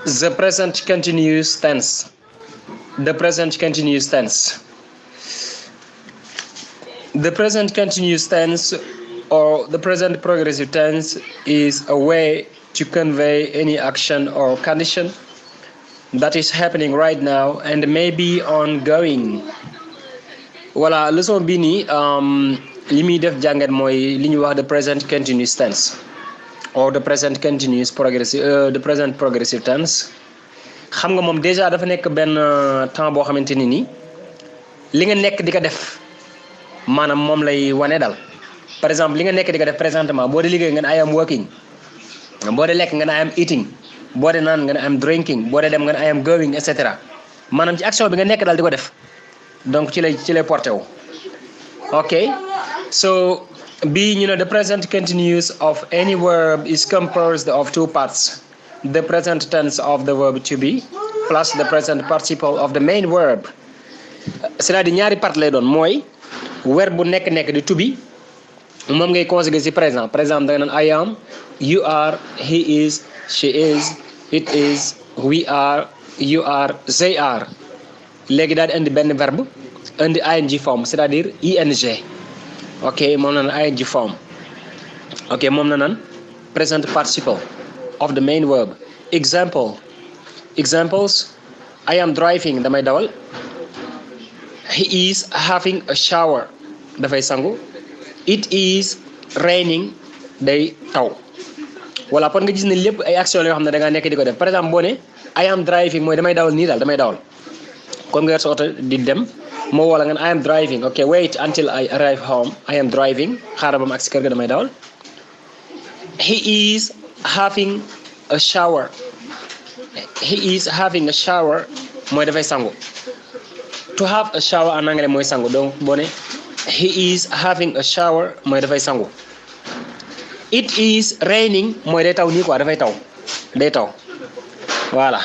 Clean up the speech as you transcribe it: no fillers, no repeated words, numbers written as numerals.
The present continuous tense. The present continuous tense. The present continuous tense or the present progressive tense is a way to convey any action or condition that is happening right now and may be ongoing. Voilà, leçon bi nii li muy def jàngat mooy li ñuy wax the present continuous tense or the present continuous progressive the present progressive tense. xam nga moom déjà dafa nekk benn temps boo xamante ni nii li nga nekk di ko def maanaam moom lay wane dal. Par exemple li nga nekk di ko def présentement boo dee liggéey nga ne I am working, boo dee lekk nga ne I am eating, boo dee naan nga ne I am drinking, boo dee dem nga ne I am going, et cetera. maanaam ci action bi nga nekk daal di ko def donc ci lay porté wu. ok so bii ñu ne the present continuous of any verb is composed of two parts, the present tense of the verb to be plus the present participle of the main verb. C'est-à-dire ñaari part lay doon mooy verbe bu nekk di to be moom ngay conjuguer ci présent. Par exemple da nga naan I am, you are, he is, she is, it is, we are, you are, they are. léegi daal di indi benn verbe indi ing forme c'est-à-dire ing. ok moom la naan ing forme. ok moom la naan present participle of the main verb. Examples I am driving damay dawal, he is having a shower dafay sangu, it is raining day taw. voilà kon nga gis ne lépp ay action la yoo xam ne da ngaa nekk di ko def. par exemple boo ne I am driving mooy damay dawal nii daal damay dawal comme nga yor sa oto di dem moo wala nga ne I am driving, ok wait until I arrive home, I am driving xaaral ba ma agsi kër ga damay dawal. he is having a shower mooy dafay sangu. to have a shower en anglais mooy sangu, donc boo ne he is having a shower mooy dafay sangu. it is raining mooy day taw nii quoi dafay taw day taw voilà.